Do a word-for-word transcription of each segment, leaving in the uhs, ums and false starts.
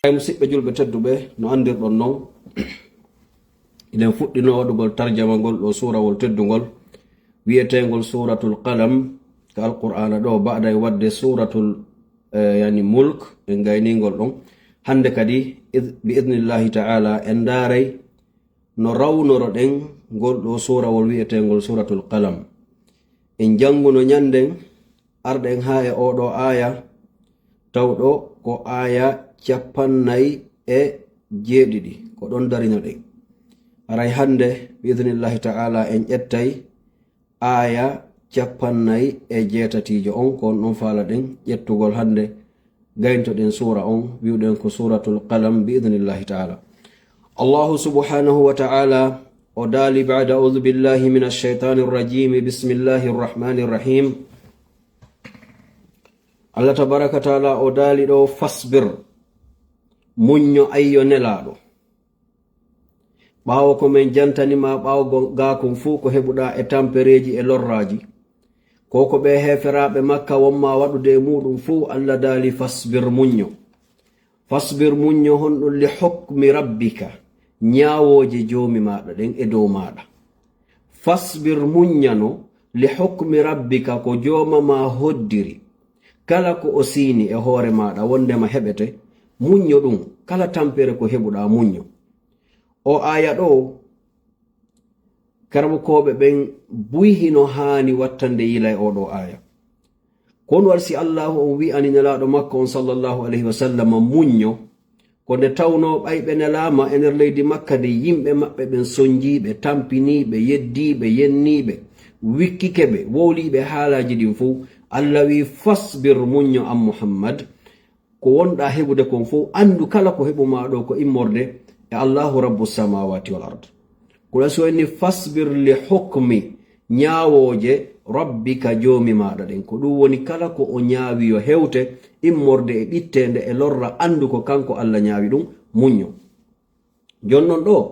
Ay musidɓe julɓe tedduɓe, no anndirɗon non, eɗen fuɗɗino waɗugol tarjama ngol ɗo suurawol teddungol wi'eteengol Suuratul Qalam, ka Alqur'aana ɗo, ba'da e waɗde Suuratul, eh, yani Mulk, en gayningol ɗon. Hannde kadi, id-, bi idnillahi ta'ala, en ndaaray no rawnoroɗen ngol ɗo suurawol wi'eteengol Suuratul Qalam. En jannguno ɲannden, arɗen haa e oo ɗoo aaya, tawɗo ko aaya cappannayi e jeeɗiɗi. Ko ɗon darinoɗen. Haray hannde, bi idnillahi ta'ala, en ƴettay aaya cappannayi e jeetatiijo on, ko on ɗon faalaɗen ƴettugol hannde. Gayntoɗen suura on, wi'uɗen ko Suuratul Qalam, bi idnillahi ta'ala. Allahu subhanahu wa ta'ala o daali, ba'da a'udhu billahi minash shaytanir rajim, bismillahir rahmanir rahim. Allah tabaraka ta'ala o daali ɗo, "Fasbir, muñño ayyo nelaaɗo." Ɓaawo ko men jantani ma ɓaawo go-, gaa kon fuu ko heɓuɗaa e tampereeji e lorraaji, ko ko ɓe heeferaaɓe Makka won ma waɗude e muuɗum fuu, Allah daali, "Fasbir, muñño." Fasbir, muñño, honɗum? "Li hukmi rabbika", ñaawooje Joomi maaɗa ɗen e dow maaɗa. Fasbir, muññano, "li hukmi rabbika", ko Jooma ma hoddiri. Kala ko o siini e hoore maaɗa wondema heɓete, muñño ɗum. Kala tampere ko heɓuɗaa, muñño. O aaya ɗo, karabukooɓe ɓen buy hino haani wattande yila e oo ɗoo aaya. Ko honɗum waɗi si Allaahu on wi'ani Nelaaɗo Makko on, sallallahu alayhi wa sallam, muñño? Ko nde tawnoo ɓay ɓe nelaama e nder leydi Makka ndin, yimɓe maɓɓe ɓen sonjii ɓe, tampinii ɓe, yeddii ɓe, yennii ɓe, wikkike ɓe, wowlii ɓe haalaaji ɗin fow. Alla wi'i, "Fasbir, muñño an Muhammad. Ko wonɗaa heɓude kon fow, anndu kala ko heɓumaa ɗoo ko immorde e Allaahu Rabbu samaawaati wal ard." Ko ɗum waɗi si o inni, "Fasbir li hukmi", ñaawooje, "rabbika", Joomi maaɗa ɗen. Ko ɗum woni kala ko o ñaawi yo hewte, immorde e ɓitteende e lorra, anndu ko kanko Alla ñaawi ɗum, muñño. Jooni non ɗoo,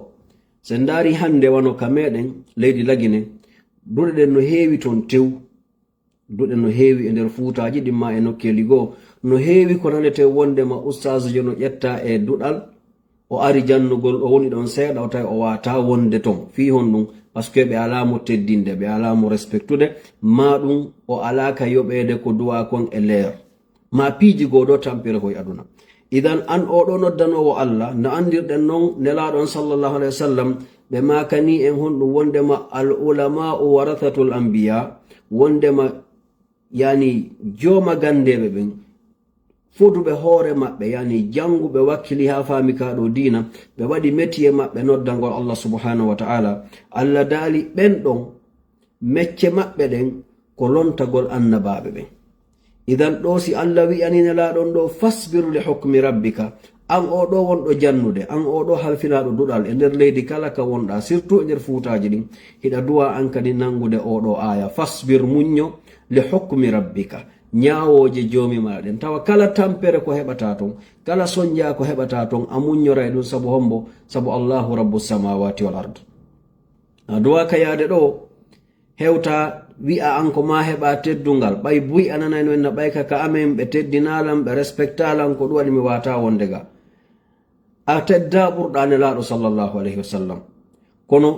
si en ndaari hannde wano ka meɗen leydi Lagine, duɗe ɗen no heewi ton tew. Duɗe no heewi e nder Fuutaaji ɗin maa e nokkeeli goo. No heewi ko nanetee wondema ustaazujo no ƴettaa e duɗal, o ari jannugol, o woni ɗon seeɗa, o tawi o waawataa wonde ton. Fii honɗum? Parce que ɓe alaa mo teddinde, ɓe alaa mo respectude, maa ɗum o alaa ka yoɓeede ko duwaa kon e leer. Maa piiji goo ɗoo tampere ko e aduna. Idan, an oo ɗoo noddanoowo Alla, no anndirɗen non Nelaaɗo on, sallallahu alayhi wa sallam, ɓe maakanii en honɗum wondema al ulama'u warathatul anbiya, wondema, yani, jooma ganndeeɓe ɓen, foduɓe hoore maɓɓe, yani, jannguɓe, wakkili haa faami kaa ɗoo diina, ɓe waɗi métier maɓɓe noddangol Alla subhanahu wa ta'ala. Alla daali ɓen ɗon, mecce maɓɓe ɗen ko lontagol annabaaɓe ɓen. Idan ɗoo, si Alla wi'ani Nelaaɗo on ɗoo, "Fasbir li hukmi rabbika", an oo ɗoo wonɗo jannude, an oo ɗoo halfinaaɗo duɗal e nder leydi kala ka wonɗaa, surtout e nder Fuutaaji ɗin, hiɗa duwaa an kadi nanngude oo ɗoo aaya, "Fasbir", muñño, "li hukmi rabbika", ñaawooje Joomi maa ɗen. Tawa kala tampere ko heɓataa ton, kala sonjaa ko heɓataa ton, a muññoray ɗum. Sabu hombo? Sabu Allaahu Rabbu samaawaati wal ard. A duwaa ka yaade ɗoo, hewta wi'a an ko maa heɓaa teddungal, ɓay buy a nanayno en na ɓay ka, ka amen, ɓe teddinaa lan, ɓe respectaa lan, ko ɗum waɗi mi waawataa wonde ga. A teddaa, ɓurɗaa Nelaaɗo, sallallahu alayhi wa sallam. Kono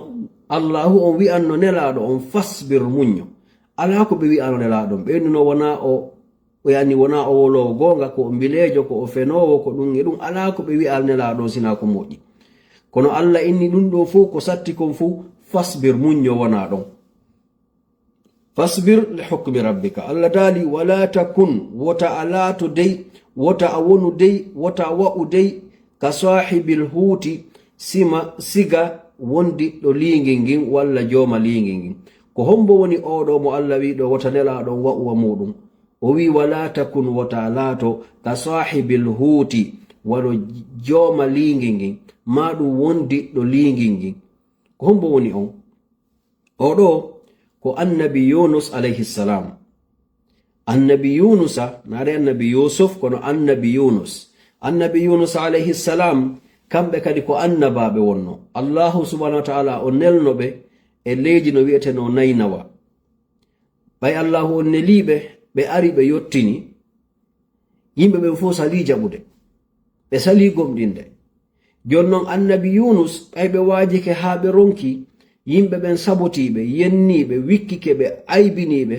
Allaahu on wi'anno Nelaaɗo on, "Fasbir", muñño. Alaa ko ɓe wi'ano Nelaaɗo on, ɓe innuno wonaa o O yani wonaa o woloowo goonga, ko o mbileejo, ko o fenoowo, ko ɗum e ɗum. Alaa ko ɓe wi'a Nelaaɗo on sinaa ko moƴƴi. Kono Alla inni ɗum ɗoo fow, ko satti kon fow, fasbir, muñño, wonaa ɗon. Fasbir li hukmi rabbika. Alla daali, "Wala takun", wota a laato dey, wota a wonu dey, wota a wa'u dey, "ka saahibil huuti", sima, siga wondiɗɗo liingi ngin, walla jooma liingi ngin. Ko hombo woni oo ɗoo mo Alla wi'i ɗoo wota Nelaaɗo on wa'u wa muuɗum? O wi'i, "Wala takun", wota a laato, "ka saahibil huuti", wano jooma liingi ngin, maa ɗum wondiɗɗo liingi ngin. Ko hombo woni on? Oo ɗoo ko annabi Yunus alayhi salam. Annabi Yunusa, naare annabi Yusuf, kono annabi Yunus. Annabi Yunus alayhi salam, kamɓe kadi ko annabaaɓe wonno. Allahu subhanahu wa ta'ala o nelno ɓe e leydi no wi'etenoo Naynawa. Ɓay Allaahu on nelii ɓe, ɓe ari ɓe yottini, yimɓe ɓen fow salii jaɓude. Ɓe salii gomɗinde. Jooni non annabi Yuunus, ɓay ɓe waajike haa ɓe ronki, yimɓe ɓen sabotii ɓe, yennii ɓe, wikkike ɓe, aybinii ɓe,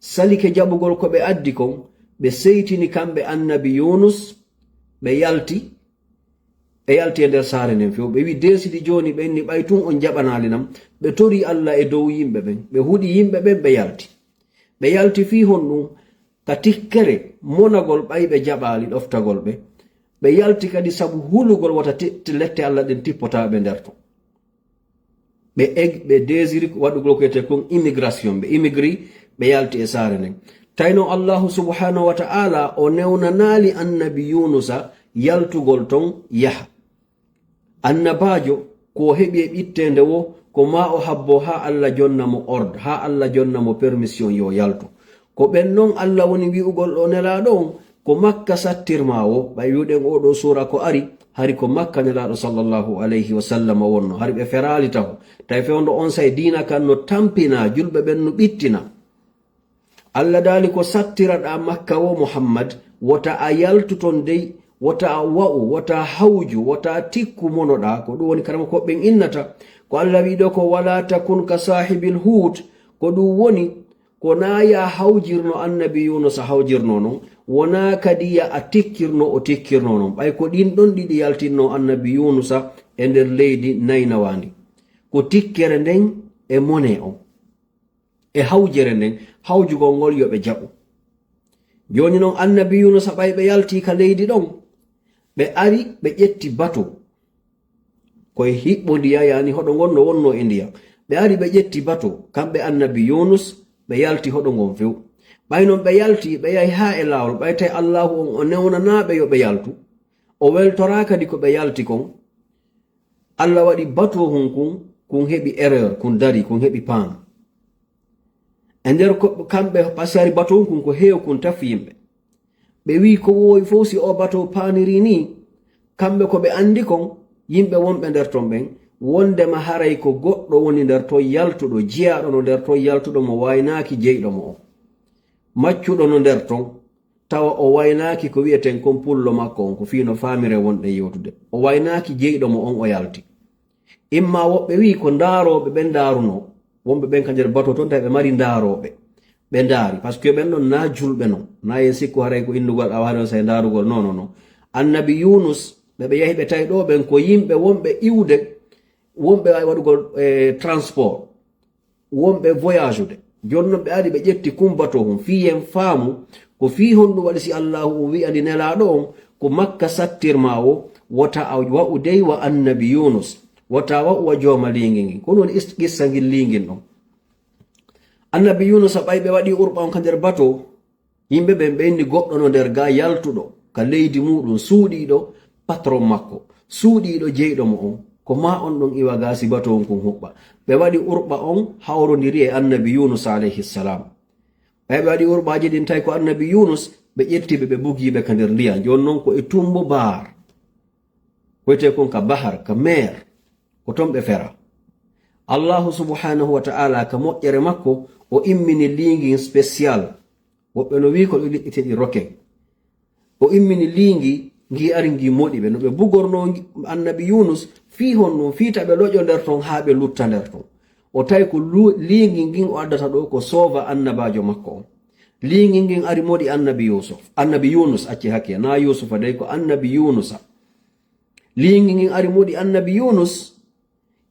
salike jaɓugol ko ɓe addi kon, ɓe seytini kamɓe annabi Yuunus, ɓe yalti, ɓe yalti e nder saare nden few. Ɓe wi'i, "Deesidi jooni ɓen ni, ɓay tun on jaɓanaali nam." Ɓe torii Alla e dow yimɓe ɓen. Ɓe huɗi yimɓe ɓen, ɓe yalti. Ɓe yalti fii honɗun? Ka tikkere monagol ɓay ɓe jaɓaali ɗoftagol ɓe. Ɓe yalti kadi sabu hulugol wota ti-, ti-, lette Alla ɗen tippotaa ɓe nder ton. Ɓe eg-, ɓe désiri waɗugol ko wiyetee kon immigration. Ɓe imigri, ɓe yalti e saare nden. Tawi non Allaahu subhaanahu wa ta'aala o newnanaali annabi Yuunusa yaltugol ton yaha. Annabaajo, ko o heɓi e ɓitteende woo, ko maa o habboo haa Alla jonna mo ordre, haa Alla jonna mo permission yo yaltu. Ko ɓen non Alla woni wi'ugol ɗoo Nelaaɗo on, ko Makka sattirmaa woo, ɓay wi'uɗen oo ɗoo suura ko ari, hari ko Makka Nelaaɗo sallallaahu alayhi wa sallam wonnoo, hari ɓe feraali taho. Tawi fewndo onsay diina kan no tampinaa, julɓe ɓen no ɓittinaa. Alla daali ko sattiraɗaa Makka woo, Muhammad, wota a yaltu ton dey, wota a wa'u, wota a hawju, wota a tikku monoɗaa. Ko ɗun woni karamokooɓe ɓen innata. Ko Alla wi'i ɗoo ko, "Walaa takun ka saahibil huut." Ko ɗun woni, ko naa ya hawjirno annabi Yuunusa hawjirnoo non, wonaa kadi ya a tikkirno o tikkirnoo non. Ɓay ko ɗin ɗon ɗiɗi yaltinnoo annabi Yuunusa e nder leydi Naynawa ndin. Ko tikkere nden e mone on. E hawjere nden, hawjugol ngol yo ɓe jaɓu. Jooni non, annabi Yuunusa ɓay ɓe yaltii ka leydi ɗon, ɓe ari, ɓe ƴetti bato. Koye hiɓɓo ndiya, yaani hoɗo ngon no wonnoo e ndiya. Ɓe ari, ɓe ƴetti bato, kamɓe annabi Yuunus, ɓe yalti hoɗo ngon few. Ɓay non ɓe yalti, ɓe yahi haa e laawol, ɓay tawi Allaahu on o newnanaa ɓe yo ɓe yaltu. O weltoraa kadi ko ɓe yalti kon. Alla waɗi bato hun kun, kun heɓi erreur, kun dari, kun heɓi paan. E nder ko kamɓe pasiyari bato hun kun ko heew kun tafi yimɓe. Ɓe wi'i ko woowi fow si o bato paaniri nii, kamɓe ko ɓe andi kon, yimɓe wonɓe nder ton ɓen, wondema haray ko goɗɗo woni nder ton yaltuɗo, jiyaaɗo no nder ton yaltuɗo mo waynaaki jeyɗo mo on. Maccuɗo no nder ton, tawa o waynaaki ko wi'eten kon pullo makko on, ko fii no faamiren wonɗen yewtude. O waynaaki jeyɗo mo on o yalti. Imma woɓɓe wi'i ko ndaarooɓe ɓen ndaarunoo, wonɓe ɓen ka nder bato ton tawi ɓe mari ndaarooɓe. Ɓe ndaari, parce que ɓen ɗon naa julɓe non. Naa en sikku haray ko innugol awa haray on say ndaarugol. Non, non, non. Annabi Yuunus, ɓe ɓe yahi ɓe tawi ɗoo ɓen ko yimɓe wonɓe iwde, wonɓe waawi waɗugol, eh, transport. Wonɓe voyage ude. Jooni non ɓe ari ɓe ƴetti kun bato hun. Fii yen faamu, ko fii honɗun waɗi si Allaahu o wi'ani Nelaaɗo on, ko Makka sattirmaa woo, wota a wa'u dey wa annabi Yuunus, wota a wa'u wa jooma liingi ngin. Ko ɗun woni is-, qissa ngin liingin ɗon. Annabi Yuunusa ɓay ɓe waɗii urɓa on ka nder bato, yimɓe ɓen ɓe inni goɗɗo no nder gaa yaltuɗo ka leydi muuɗun, suuɗiiɗo patron makko, suuɗiiɗo jeyɗo mo on, ko maa on ɗon iwa gaa si bato on kun huɓɓa. Ɓe waɗi urɓa on hawrondiri e annabi Yuunus alayhi salam. Ɓay ɓe waɗi urɓaaji ɗin tawi ko annabi Yuunus, ɓe ƴetti ɓe, ɓe bugii ɓe ka nder ndiyan. Jooni non ko e tumbo baar. Ko wiyetee kon ka bahar, ka mer, ko ton ɓe fera. Allaahu subhaanahu wa ta'aala ka moƴƴere makko, o immini liingin spécial. Woɓɓe no wi'i ko ɗi liƴƴi teɗi roken. O immini liingi, ngi ari ngi moɗi ɓe. No ɓe bugornoo ngi, annabi Yuunus, fii honɗun, fii ta ɓe loƴo nder ton haa ɓe lutta nder ton. O tawi ko lu-, liingi ngin o addata ɗoo ko soova annabaajo makko on. Liingi ngin ari moɗi annabi Yuusuf, annabi Yuunus, acci hakke, naa Yuusufa dey, ko annabi Yuunusa. Liingi ngin ari moɗi annabi Yuunus,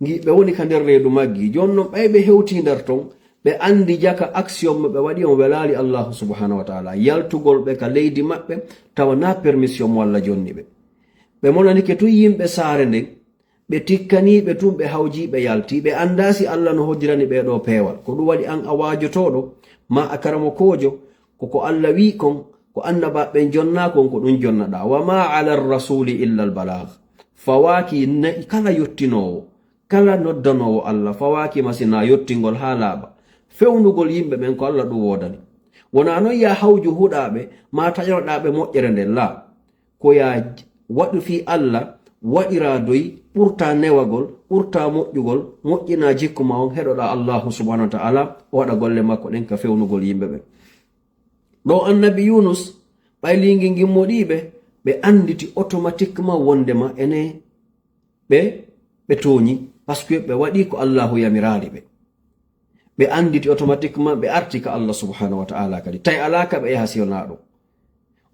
ngi ɓe woni ka nder reedu maggi. Jooni non ɓay ɓe hewtii nder ton, ɓe andi jaka action mo ɓe waɗi on welaali Allaahu subhaanahu wa ta'aala. Yaltugol ɓe ka leydi maɓɓe, tawa naa permission mo Alla jonni ɓe. Ɓe monanike tun yimɓe saare nden, ɓe tikkanii ɓe tun, ɓe hawjii, ɓe yaltii. Ɓe andaa si Alla no hoddirani ɓee ɗoo peewal. Ko ɗun waɗi an a waajotooɗo, maa a karamokoojo, ko ko Alla wi'i kon, ko annabaaɓe ɓen jonnaa kon, ko ɗun jonnaɗaa. Wa maa ala rasuuli illa al balaag. Fawaaki na'i kala yottinoowo, kala noddanoowo Alla, fawaaki ma si naa yottingol haa laaɓa. Fewnugol yimɓe ɓen ko Alla ɗun woodani. Wonaa non yaa hawju huɗaaɓe, maa taƴanoɗaa ɓe moƴƴere nden, laa. Ko yaa waɗu fii Alla, waɗiraa doy, ɓurtaa newagol, ɓurtaa moƴƴugol, moƴƴinaa jikku maa on, heɗoɗaa Allaahu subhaanahu wa ta'aala, o waɗa golle makko ɗen ka fewnugol yimɓe ɓen. Ɗoo annabi Yuunus, ɓay liingi ngin moɗii ɓe, Ɓe annditi automatiquement wondema ene ɓe ɓe tooñi, parce que ɓe waɗi ko Allahu yamiraali ɓe. Ɓe annditi automatiquement, ɓe arti ka Allah subhanahu wa ta'ala kadi. Tawi alaa ka ɓe yaha si wonaa ɗum.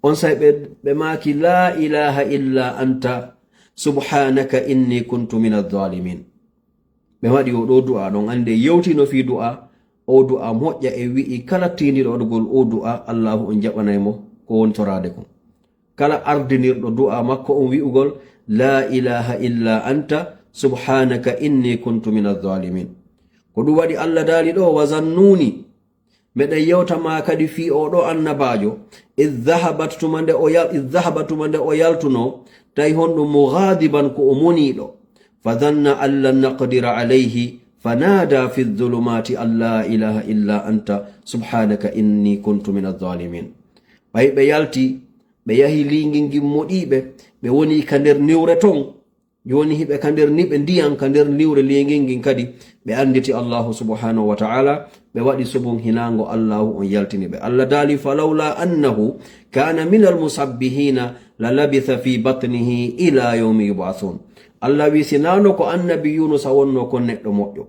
On say ɓe, ɓe maaki, "La ilaha illa anta, subhanaka inni kuntu min adh-dhalimin." Ɓe waɗi o ɗo du'a ɗon, annde yewtino fii du'a, o du'a moƴƴa e wi'i, kala tiindiiɗo waɗugol o du'a, Allahu on jaɓanay mo ko woni toraade kon. Kala ardinirɗo du'a makko on wi'ugol, "La ilaha illa anta, subhanaka inni kuntu min adh-dhalimin." Ko ɗum waɗi Allah daali ɗo, "Wa zannuni." Meɗen yewta ma kadi fii o ɗo annabaajo, "Idh dhahabat," tuma nde o yal-, "idh dhahaba," tuma nde o yaltuno, tawi honɗum, "mughadiban," ko o moniiɗo. "Fa dhanna an lan naqdira alayhi, fa nada fi dhulumati an la ilaha illa anta, subhanaka inni kuntu min adh-dhalimin." Ɓay ɓe yalti, ɓe yahi liingi ngin moɗiiɓe, ɓe woni ka nder niwre ton. Jooni hiɓe ka nder niɓe ndiyan, ka nder niwre liingi ngin kadi, ɓe annditi Allahu subhanahu wa ta'ala, ɓe waɗi subun hinaango Allahu on yaltini ɓe. Allah daali, "Falawla annahu kana minal musabbihina la labitha fi batnihi ila yawmi yub'athun." Allah wi, "Sinano ko annabi Yunusa wonno kon neɗɗo moƴƴo,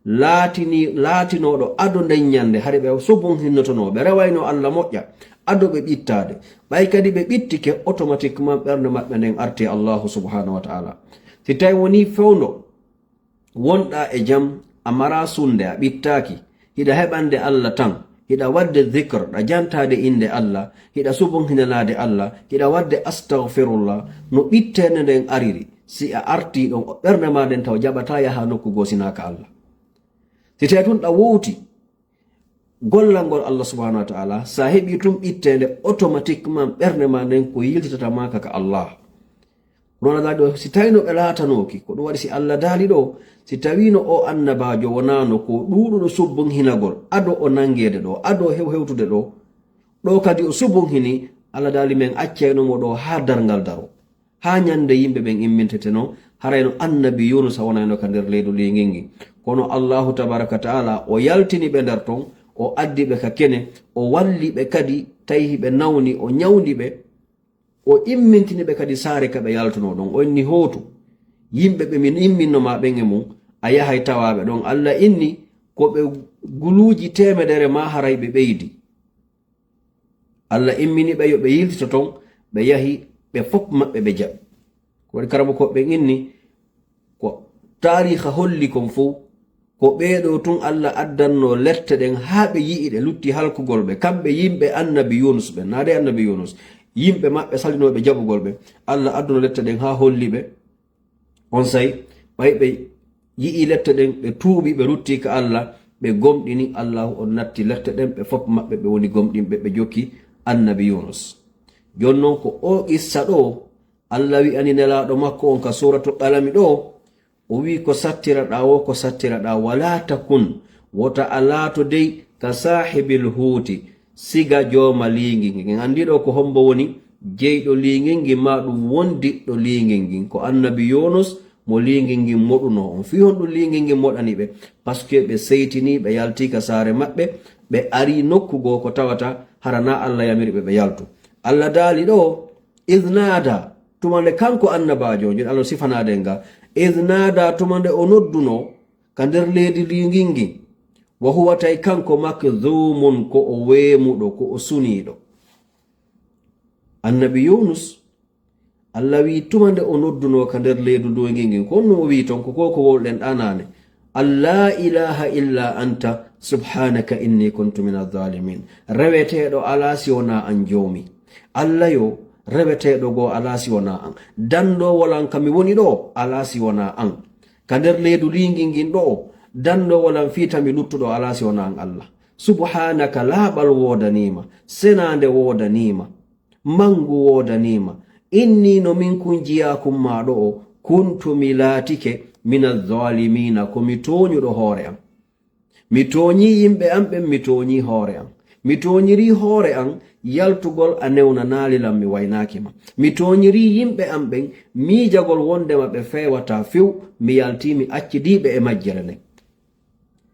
laatini-, laatinooɗo ado nden ñannde, hari ɓe subun hinnotonoo, ɓe rewayno Allah moƴƴa, ado ɓe ɓittaade. Ɓay kadi ɓe ɓittike, automatiquement ɓernde maɓɓe nden arti Allahu subhanahu wa ta'ala." Si tawi woni fewndo, wonɗa e jam, a mara sunnde, a ɓittaaki, hiɗa heɓande Allah tan, hiɗa waɗde dhikr, ɗa jantaade innde Allah, hiɗa subunhinanaade Allah, hiɗa waɗde astaghfirullah, no ɓitteende nden ariri, si a artii ɗon, ɓernde ma nden taw jaɓataa yaha nokku goo sinaa ka Allah. Si tawi tun ɗa wowti gollal ngol Allah subhanahu wa ta'ala, sa heɓi tun ɓitteende, automatiquement ɓernde ma nden ko yiltitata ma ka, ka Allah. Kono Allah daali ɗo, si tawino ɓe laatanooki, ko ɗum waɗi si Allah daali ɗo, si tawino o annabaajo wonaano ko ɗuuɗuɗo subbunhinagol, ado o nangeede ɗo, ado hew-, hewtude ɗo, ɗo kadi o subunhini, Allah daali men accayno mo ɗo haa darngal daro. Haa ñande yimɓe ɓen imminteteno, harayno annabi Yunusa wonayno ka nder leydu liingingin. Kono Allahu tabaraka wa ta'ala o yaltini ɓe nder ton, o addi ɓe ka kene, o walli ɓe kadi, tawi ɓe nawni, o ñawndi ɓe. O immintini ɓe kadi saare ka ɓe yaltunoo ɗon. O inni, "Hootu, yimɓe ɓe min imminno ma ɓen e mum, a yahay tawaa ɓe ɗon." Allah inni, ko ɓe guluuji teemedere maa haray ɓe ɓeydi. Allah immini ɓe yo ɓe yiltito ton, ɓe yahi, ɓe fof maɓɓe ɓe jaɓi. Ko waɗi karamokooɓe ɓen inni, ko taariika holli kon fow, ko ɓee ɗoo tun Allah addannoo lette ɗen haa ɓe yi'i ɗe, lutti halkugol ɓe, kamɓe yimɓe annabi Yunus ɓen, naa dee annabi Yunus, yimɓe maɓɓe salinooɓe jaɓugol ɓe, Allah adduno lette ɗen haa holli ɓe. Onsay, ɓay ɓe yi'i lette ɗen, ɓe tuubi, ɓe lutti ka Allah, ɓe gomɗini, Allahu on natti lette ɗen, ɓe fof maɓɓe ɓe woni gomɗinɓe, ɓe jokki annabi Yunus. Jooni non ko oo qissa ɗoo, Allah wi'ani Nelaaɗo makko on ka Suuratul Qalami ɗoo, o wi'i, "Ko sattiraɗaa woo, ko sattiraɗaa, walaa takun, wota a laato dey ka saahibil huuti, siga jooma liingi ngin." En anndi ɗoo ko hombo woni jeyɗo liingi ngin, maa ɗum wondiɗɗo liingi ngin. Ko annabi Yunus mo liingi ngin moɗunoo on. Fii honɗum liingi ngin moɗani ɓe? Parce que ɓe seytinii, ɓe yaltii ka saare maɓɓe, ɓe arii nokku goo ko tawata hara naa Allah yamiri ɓe ɓe yaltu. Allah daali ɗoo, "Idh naada," tuma nde kanko annabaajo on, jooni Allah sifanaade nga, "Idh naada," tuma nde o noddunoo ka nder leydi liingi ngin, "wa huwa," tawi kanko makdhuumun ko o weemuɗo, ko o suniiɗo. Annabi Yunus, Allah wi'i tuma nde o noddunoo ka nder leydi liingi ngin, ko honno o wi'i ton, ko ko, ko wowluɗen ɗaa naane, "An laa ilaaha illa anta, subhaanaka inni kuntu mina zaalimiin." Reweteeɗo alaa si wonaa an Joomi. Allah yo, reweteeɗo goo alaa si wonaa an. Danndoowo lan ka mi woni ɗoo alaa si wonaa an. Ka nder leydi liingi ngin ɗoo, danndoowo lan fii tami luttuɗo alaa si wonaa an Allah. Subhaanaka, laaɓal woodanii ma, senaande woodanii ma, manngu woodanii ma. Inni, no min kun jiyaakum maa ɗoo, kuntu, mi laatike, mina zaalimiina, ko mi tooñuɗo hoore an. Mi tooñii yimɓe an ɓen, mi tooñii hoore an. Mi tooñirii hoore an, yaltugol a newnanaali lan, mi waynaaki ma. Mi tooñirii yimɓe an ɓen, miijagol wondema ɓe feewataa few, mi yaltii, mi accidii ɓe e majjere nden.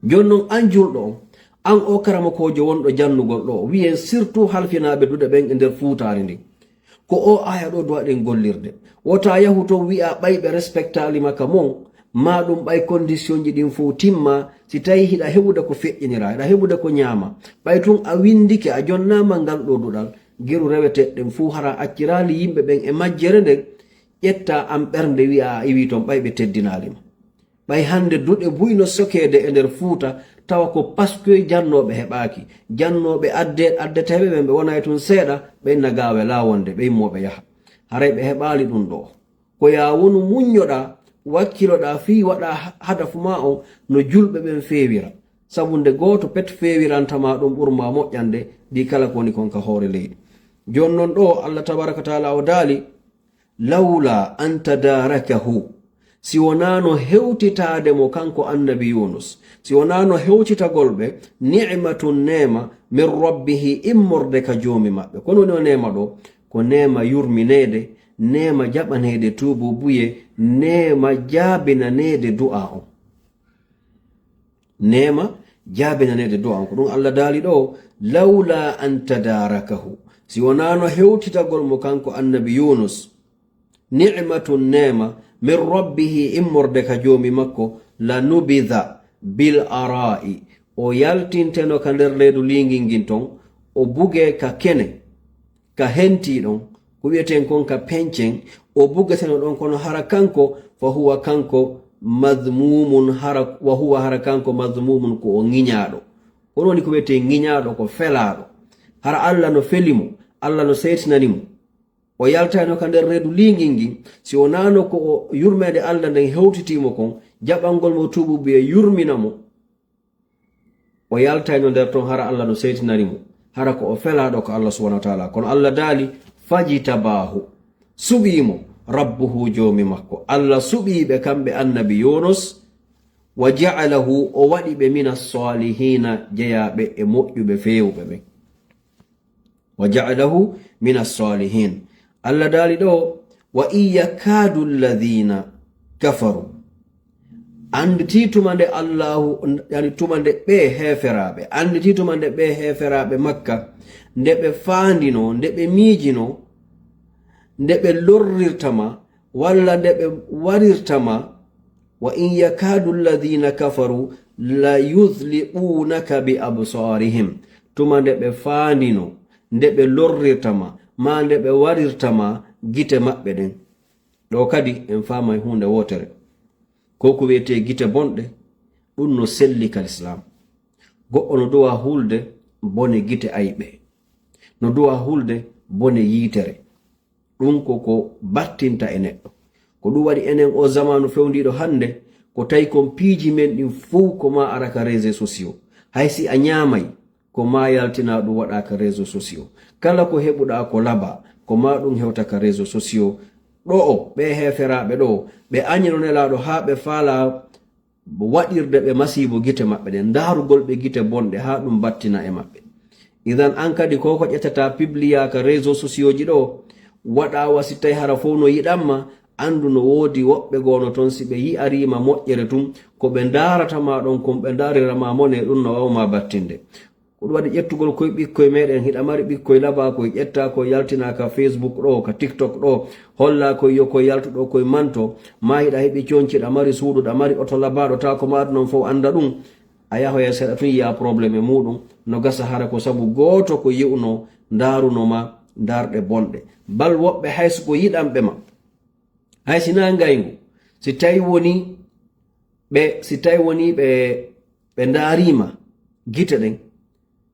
Jooni non, an julɗo on, an oo karamokoojo wonɗo jannugol ɗoo, wi'en surtout halfinaaɓe duɗe ɓen e nder Fuutaari ndin. Ko o aya ɗo duwaɗen gollirde. Wota yahu ton wi'a ɓay ɓe respectali ma ka mon, ma ɗum ɓay condition ji ɗin fow timma, si tawi hiɗa heɓude ko feƴƴinira, hiɗa heɓude ko ñaama. Ɓay tun a windike, a jonnama ngal ɗo duɗal, geru reweteɗen fow hara accirali yimɓe ɓen e majjere nden, ƴetta an ɓernde wi'a a iwi ton ɓay ɓe teddinali ma. Ɓay hannde duɗe buy no sokeede e nder Fuuta, tawa ko pasque jannooɓe heɓaaki. Jannooɓe adde-, addeteeɓe ɓen ɓe wonay tun seeɗa, ɓe inna gaawe laawonde, ɓe immoo ɓe yaha. Haray ɓe heɓaali ɗun ɗoo. Ko yaa wonu muññoɗaa, wakkiloɗaa fii waɗaa ha-, hadafu maa on no julɓe ɓen feewira. Sabu nde gooto pet feewiranta maa ɗun ɓur maa moƴƴande, ɗi kala ko woni kon ka hoore leydi. Jooni non ɗoo, Allah tabaaraka wa taala o daali, "Lawla an tadarakahu." Si wonaano hewtitaade mo kanko annabi Yunus, si wonaano hewtitagol ɓe, ni'matun neema, min rabbihi immorde ka joomi maɓɓe. Kono woni o neema ɗo, ko neema yurmineede, neema jaɓaneede tuububuye, neema jaabinaneede du'a on. Neema jaabinaneede du'a on. Ko ɗum Allah daali ɗo, "Lawla an tadarakahu." Si wonaano hewtitagol mo kanko annabi Yunus, ni'matun neema, min rabbihi immorde ka joomi makko, la nubida bil ara'i. O yaltinteno ka nder reedu liingin ngin ton, o buge ka kene. Ka hentii ɗon, ko wi'eten kon ka pencen, o bugeteno ɗon, kono hara kanko, fa huwa kanko madhmumun, hara, wa huwa hara kanko madhmumun ko o ŋiñaaɗo. Kono woni ko wi'etee ŋiñaaɗo, ko felaaɗo. Hara Allah no feli mo, Allah no seytinani mo. O yaltayno ka nder reedu liingin ngin, si wonaano ko o yurmeende Allah nden hewtitii mo kon, jaɓangol mo tuububuye yurmina mo. O yaltayno nder ton hara Allah no seytinani mo, hara ko o felaaɗo ko Allah subhanahu wa taala. Kono Allah daali, "Fajtabaahu." Suɓii mo, "Rabbuhu," joomi makko. Allah suɓii ɓe kamɓe annabi Yunus, "wa ja'alahu," o waɗi ɓe, "mina salihiina," jeyaaɓe e moƴƴuɓe feewuɓe ɓen. "Wa ja'alahu mina salihin." Allah daali ɗo, "Wa in yakadu alladhina kafaru." Anditii tuma nde Allahu, yani tuma nde ɓe heeferaaɓe, anditii tuma nde ɓe heeferaaɓe Makka, nde ɓe faandino, nde ɓe miijino, nde ɓe lorrirta ma, walla nde ɓe warirta ma, "Wa in yakadu alladhina kafaru la yuzliqunaka bi absarihim." Tuma nde ɓe faandino, nde ɓe lorrirta ma, maa nde ɓe warirta ma gite maɓɓe ɗen. Ɗo kadi en faamay huunde wootere. Ko ko wi'etee gite bonɗe, ɗum no selli ka Lislaam. Goɗɗo no duwa hulde bone gite ayɓe. No duwa hulde bone yiitere. Ɗum ko ko battinta e neɗɗo. Ko ɗum waɗi enen o zamaanu fewndiiɗo hannde, ko tawi kon piiji men ɗin fow ko ma ara ka réseaux sociaux. Hay si a ñaamay, ko ma yaltina ɗum waɗa ka réseaux sociaux. Kala ko heɓuɗa ko laba, ko ma ɗum hewta ka réseaux sociaux. Ɗo o, ɓe heeferaaɓe ɗo, ɓe añino Nelaaɗo haa ɓe faala waɗirde ɓe masiibo gite maɓɓe ɗen, ndaarugol ɓe gite bonɗe haa ɗum battina e maɓɓe. Idan an kadi ko ko ƴettata pibliya ka réseaux sociaux ji ɗo, waɗa wa si tawi hara fof no yiɗan ma, anndu no woodi woɓɓe goo no toon si ɓe yi'ariima moƴƴere tun, ko ɓe ndaarata ma ɗon kon ɓe ndaarira ma mone ɗum no waaw ma battinde. Ko ɗum waɗi ƴettugol koye ɓikkoye meɗen, hiɗa mari ɓikkoye labaa koye ƴetta koye yaltina ka Facebook ɗo, ka TikTok ɗo, holla koye yo koye yaltu ɗo koye manto, ma hiɗa heɓi conci, hiɗa mari suudu, hiɗa mari oto labaaɗo, ta ko ma ɗum non fof annda ɗum, a yahoya seeɗa tun yiya problème e muɗum, no gasa hara ko sabu gooto ko yi'uno, ndaaruno ma, ndaarɗe bonɗe. Bal woɓɓe hay so ko yiɗanɓe ma, hay si na ngayngu, si tawi woni ɓe, si tawi woni ɓe, ɓe ndaariima gite ɗen,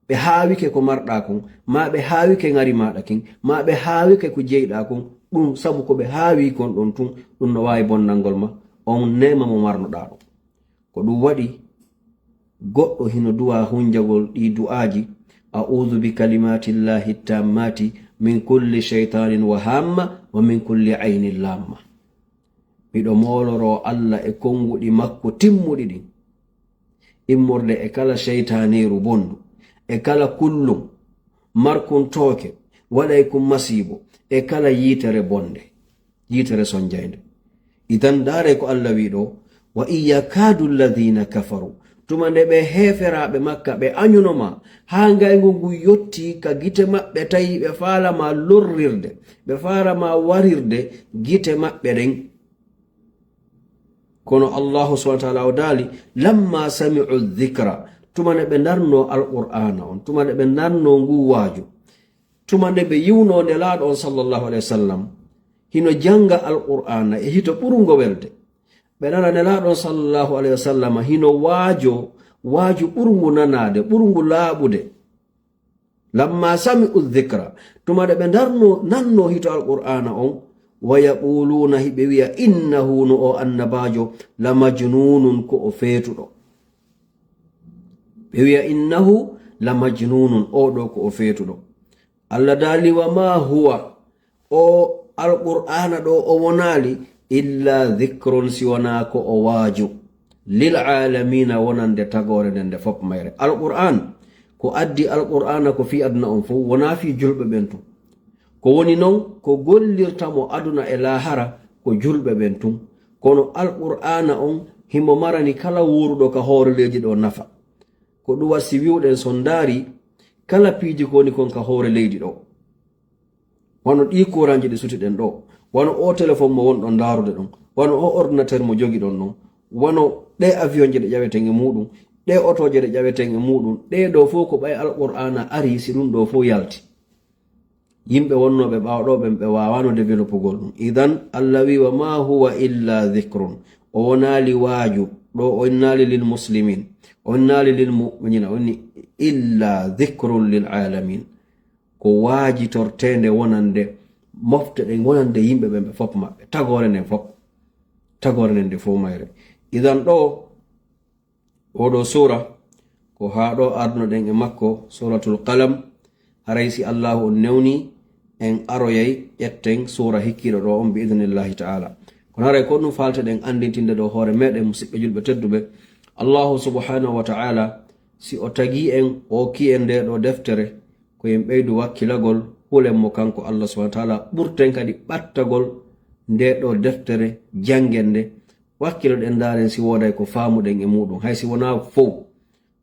ɓe haawike ko marɗaa kon, maa ɓe haawike ŋari maaɗa kin, maa ɓe haawike ko jeyɗaa kon, ɗum sabu ko ɓe haawi kon ɗon tun, ɗum no waawi bonnangol ma on neema mo marnoɗaa ɗon. Ko ɗum waɗi goɗɗo hino du'a hunjagol ɗi du'aaji, "A'udhu bi kalimatillahi tammati min kulli shaytanin wa hamma wa min kulli aynin lamma." Miɗo mooloroo Alla e konnguɗi makko timmuɗi ɗin, immorde e kala seytaaneeru bonndu, e kala kullum markun tooke, waɗay kun masiibo, e kala yiitere bonnde, yiitere sonjaynde. Idan, ndaaree ko Alla wi'i ɗo, "Wa in yakadu alladhina kafaru." Tuma nde ɓe heeferaaɓe Makka, ɓe añuno ma, haa ngayngu ngu yotti ka gite maɓɓe, tawi ɓe faala ma lorrirde, ɓe faala ma warirde gite maɓɓe ɗen. Kono Allahu subhanahu wa ta'ala o daali, "Lamma sami'u dhikra," tuma nde ɓe ndarno Alqur'aana on, tuma nde ɓe ndarno ngu waaju, tuma nde ɓe yiwno Nelaaɗo on sallallahu alayhi wa sallam, hino jannga Alqur'aana e hito ɓurungo welde. Ɓe nana Nelaaɗo on sallallahu alayhi wa sallam hino waajo, waaju ɓurngu nanaade, ɓurngu laaɓude. "Lamma sami'u dhikra," tuma nde ɓe ndarno, nanno hito Alqur'aana on, "wa yaquluuna," hiɓe wi'a, "Innahu," no o annabaajo, "la majnunun," ko o feetuɗo. Ɓe wi'a, "Innahu la majnunun," o ɗo ko o feetuɗo. Allah daali, "Wa ma huwa," o Alqur'aana ɗo o wonaali, "illa dhikrun," si wonaa ko o waaju, "lil aalamiina," wonande tagoore nden nde fop mayre. Alqur'aan, ko addi Alqur'aana ko fii aduna on fof, wonaa fii julɓe ɓen tun. Ko woni non, ko gollirta mo aduna e laahara ko julɓe ɓen tun. Kono Alqur'aana on himo marani kala wuuruɗo ka hoore leydi ɗo nafa. Ko ɗum waɗi si wi'uɗen so ndaari kala piiji ko woni kon ka hoore leydi ɗo. Wano ɗii kuranji ɗi sutuɗen ɗo, wano o telefon mo wonɗon ndaarude ɗon, wano o ordinateur mo jogiɗon ɗon, wano ɗe avion je ɗe ƴaweten e muɗum, ɗe oto je ɗe ƴaweten e muɗum, ɗe ɗo fof ko ɓay Alqur'aana ari si ɗum ɗo fof yalti. Yimɓe wonnooɓe ɓaawo ɗo ɓen ɓe waawano développugol ɗum. Idan Allah wi, "Wa ma huwa illa dhikrun." O wonaali waaju, ɗo o innaali lil muslimin, o innaali lil mu'minina, o inni illa dhikrun lil alamin. Ko waajitorteende wonande mofte ɗen, wonande yimɓe ɓen ɓe fop maɓɓe, tagoore nden fop, tagoore nden nde fof mayre. Idan ɗo, oɗo suura, ko haa ɗo ardunoɗen e makko, Suuratul Qalam. Haray si Allaahu on newni, en aroyay ƴetten suura hikkiiɗo ɗo on bi idnillahi ta'ala. Kono haray ko ɗum faalteɗen anndintinde ɗo hoore meɗen, musiɓɓe julɓe tedduɓe. Allaahu subhaanahu wa ta'ala, si o tagii en, o okkii en nde ɗo deftere, ko en ɓeydu wakkilagol, hulen mo kanko Allah subhaanahu wa ta'ala, ɓurten kadi ɓattagol nde ɗo deftere, janngen nde, wakkiloɗen, ndaaren si wooday ko faamuɗen e muɗum. Hay si wonaa fow,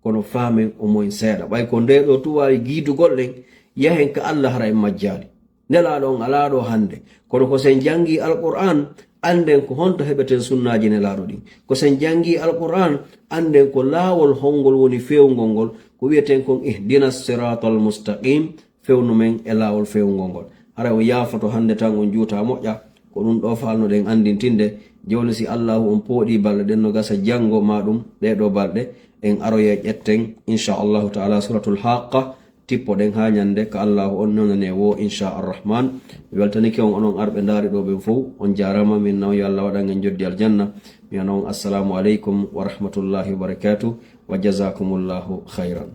kono faamen omoyen seeɗa. Ɓay ko nde ɗo tun waawi giidugol ɗen, yahen ka Allah hara en majjaali. Nelaaɗo on alaa ɗo hannde. Kono ko sen janngi Alqur'aan, annden ko honto heɓeten sunnaaji Nelaaɗo ɗin. Ko sen janngi Alqur'aan, annden ko laawol hongol woni feewngol ngol, ko wi'eten kon ihdina siraatal mustaqim, fewnu men e laawol feewngol ngol. Haray on yaafoto hannde tan, on juuta moƴƴa. Ko ɗum ɗo faalnoɗen anndintinde. Jooni si Allaahu on pooɗii balɗe ɗen no gasa janngo ma ɗum ɗee ɗo balɗe, en aroya ƴetten, inchallahu taala, Suuratul Haaqqa, tippoɗen haa ñannde ka Allaahu on newnane woo, inchalrahman. Mi weltanike on onon arɓe ndaari ɗo ɓen fow. On jaaraama, min naw yo Allah waɗan en joddi aljanna. Mi wi'ana on assalamu aleykum wa rahmatullahi wa barakatuh, wa jazakumullahu khayran.